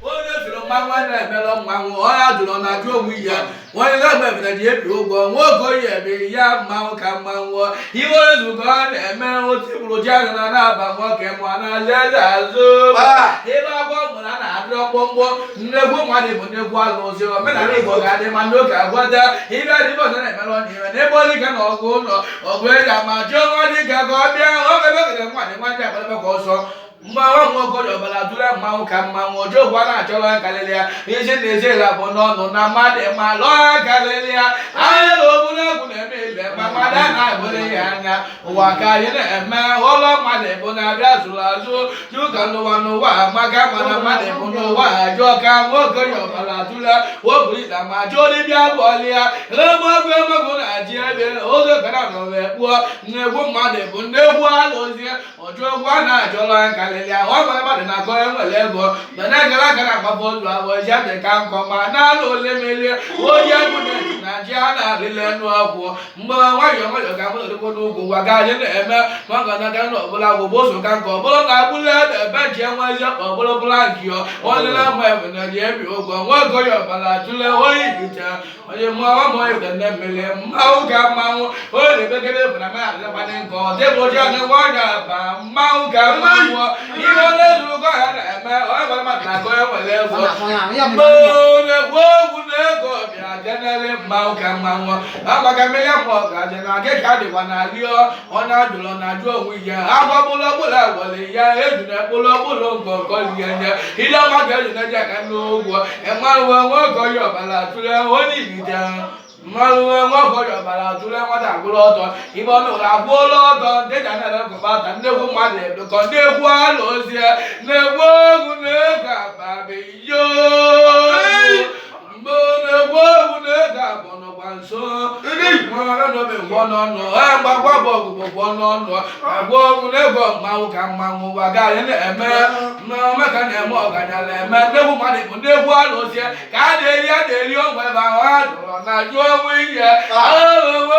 Onye soro mmanwụ na-emelọ mmanwụ, onye ajụrụ na-ajụ onwe ya. Onye na-eme ji ebi ụgwọ nwoke onye eme ya mmanwụ ka mmanwụ. Iwe onye zuru ka ọ na-eme otu ji ahụ na na-aba nwoke mụọ na-aza eze azụ. Ebe agwọ mụrụ a na-adị ọkpọmkpọ. Nnegwu mmadụ bụ nnegwu alụsị. Omenala Igbo ga-adị ma ndị ụka gwata ibe adịbe ọzọ na-emelọ n'ime n'ebe dịka na ọgụ ụlọ ọgụ eji ama jụọ nwa dịka ka ọ bịa oge ebe kere nwaanyị nwaanyị akwadebe ka ọsọ. Mmanwụ nwoke ọbara tụrụ mmanwụ ka mmanwụ ojokwu a na-achọrọ karịrị ya isi na ezi bụ n'ọnụ na mmadụ ma lụọ karịrị ya anya na ogbunegwu na-eme ile ma mmadụ a na-agbụrụ ya anya ụwa ka anyị na-eme ụlọ mmadụ bụ na-abịa zụrụ azụ jụka n'ụwa n'ụwa maka mana mmadụ bụ n'ụwa ajụọ ka nwoke ọbara tụrụ wobụrịta ma jụọ dibịa bọọlịa emegwu emegwu na-ji ebe oge gara nọwe kpụọ nnegwu mmadụ bụ nnegwu alụzie ọjọọ a na-achọrọ karịrị ahụ ọ nwere mmadụ na-akọ enwere ego mana gara aga agbapụ ụlọ ahụ ọja dị ka nkọ ma na-alụ ole merie onye egwu na ji a na-arịle enu ọgwụ mgbe nwayọọ nwayọọ ka mụrụ dịkwa n'ugwu gwa ga anyị na-eme maka na ga na ọbụla agwụ bụ ụzọ ka nke ọbụrụ na agbụla ebe ji enwe ezi ọbụrụ blankị ọlịla ma ebe na ji ebi ụgwọ nwoke onye ọbara tụle onye ibite onye mmanwụ ma onye nne mmiri mmanwụ ka mmanwụ onye na-emegide bụ na mmadụ adịkwana nke ọ dịbụ ụjọ ndị nwanyị aba mmanwụ ka mmanwụ ihe onye zuru ụgwọ ya na-eme onye gwara mmadụ na-akọ onye nwere ego mgbe na-ekwu okwu na ego bịa jenere mmanwụ ka mmanwụ amaka mmiri mmụọ gaje na gị ka dịkwa na rịọ onye ajụrụ na ajụ onwe ya agwa bụrụ ọbụla gwere ya eju na ekpụrụ ọbụrụ nkọnkọ rie nye ile ọma ga-eju na eji aka n'ụgwọ ịmarụwe nwoke onye ọbara tụrụ onye ibite mmanụ nwoke onye ọbara tụrụ nwata agwụrụ ọtọ ibe ọnụ ụlọ agwụla ọtọ dịka na elekọbata nnegwu mmadụ ebekọ nnegwu alụzie na-egwu egwu na-ego ababiyo mgbe na-egwu egwu na-ego abụ nọkwa nso nwere n'obe ngwọ n'ọnụ mgbagwa bụ ọgụgụ gwọ n'ọnụ agwọ ọgwụ na-ego mmanwụ ka mmanwụ gwaga anyị na-eme mmemme ka na-eme ọganyala eme nnegwu mmadụ bụ nnegwu alụzie ka a na-eri ọgwụ ebe ahụ a jụrụ na jụọ onwe ihe ahụ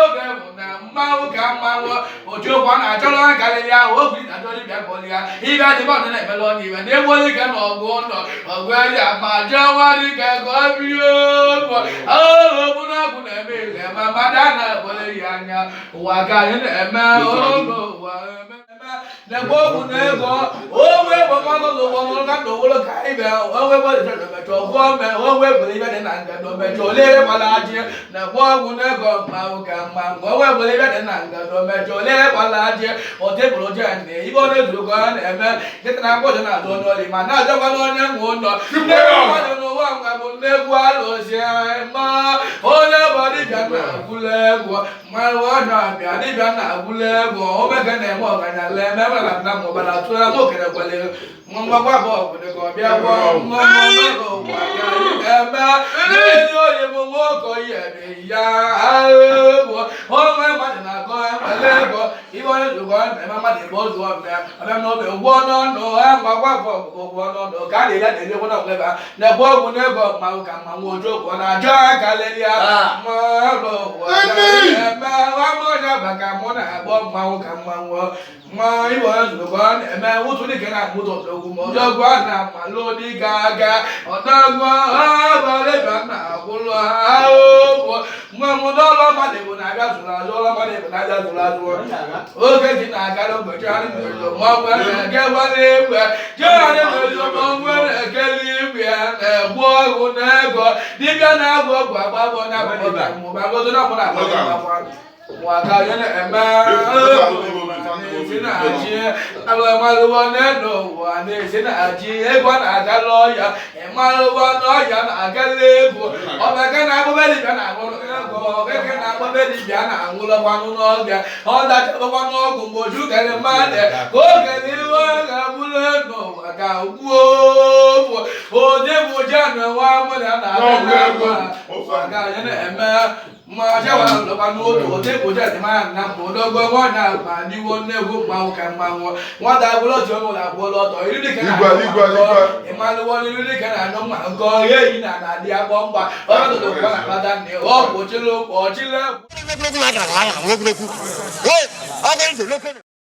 oge bụ na mmanwụ ka mmanwụ ojokwu a na-achọrọ karịrị ahụ ogwu na-achọrọ ịbịa bọọlụ ya ibe adịbe ọdị na-emere ọnụ iwe na-egbu dike na ọgụ ụlọ ọgụ eji ama jụọ nwa dike ka ọ bie ụgwọ ahụ ogbunagwụ na-eme ile ma mmadụ a na-egbere ya anya ụwa ka anyị na-eme ụlọ ụwa eme na-egbu ogwu na ego onwe egbo mmanụ n'ụwa ọrụ ka ndụ ka ibe onwe egbo dị mecha ọgwụ ome onwe egbere ibe dị na ngado mecha ole gbara ajị na-egbu ọgwụ na ego mmanwụ ka mmanwụ onwe egbere ibe dị na ngado mecha ole gbara ajị ọtebụl je na ibe ọ na-ezuru ka ọ na-eme dịka na mkpọjọ na-azụ onye ọrị ma na-azọkwa n'onye nwe ụlọ nne mmadụ n'ụwa nwa bụ nnegwu alụsị ma onye bụ dibịa na-agwụla egwu mmanụ onye ọbịa dibịa na-agwụla egwu omeke na-eme ọganyala eme nwere nna m ọbara tụrụ m okere kwere mgbagwa bụ ọgwụ ka ọ bịa gwọọ ụwa ka anyị ga-eme n'ezi oyi bụ nwoke oyi ebe ya ahụ onwe mmadụ na-akọ enwere ego ibe onye zụkọ na-eme mmadụ ebe ozu ọbịa ọbịa n'obe gwụọ n'ọnụ mgbagwa bụ ọgwụ gwụọ n'ọnụ ka a na-eri a na-eri egwu na ọgwụ na-egbu ọgwụ n'ego mmanwụ ka mmanwụ ojokwu na-ajọ aka ya mmanụ ụwa eme nwa onye maka mụ na-agbọ mmanwụ ka mmanwụ nwa ibe onye zụrụ ka ọ na-eme ụtụ dike na-akpụ ụtọ ọdọgwu ma ọdọgwu a na-amalụ dịka aga ọdọgwu abalị bịa na-agwụlụ ahụ nwa m n'ụlọ mmadụ bụ na-abịa zụrụ azụ ụlọ mmadụ bụ na-abịa zụrụ azụ oge ji na-agara ụbọchị anyị na-ezo mmanwụ na-eke egbe jegharị na-ezo mmanwụ na-ekeli igwe na-egbu ọgwụ na ego dibịa na-agwụ ọgwụ agbabọ na agbabọ mụbagodo na mụ na-agbabọ mwaka yẹn ẹmẹ na-esi na-achị alụmalụwa n'elu ụwa na-esi na-achị ego na-aga n'ọhịa ịmalụwa n'ọhịa na-agala egwu ọbaka na-agbụbe dibịa na-aṅụrụ ego ọbaka na-agbụbe dibịa na-aṅụrụkwanụ n'ọbịa ọ dachabakwa n'ọgwụ mgbe oju kere mmadụ ka oge n'ihu ga-abụrụ n'ụwa ka gbuo ụdị bụ je na nwa mmadụ na-aga n'agwa maka yẹn eme Ma n'otu ote mara na mma odogo nwa ma n'iwo nnegwu mmanwụ ka mmanwụ nwata agwụla otu onye ụlọ agwụla ọtọ iri dịka na Igwe, igwe, igwe. Ịmalụwo n'iru dịka na anụ mma nke ọhịa eyi na na adị agbọ mgba ọdụdụ kwa na akpata nne ọ bụ ochile ụkwa ọchile.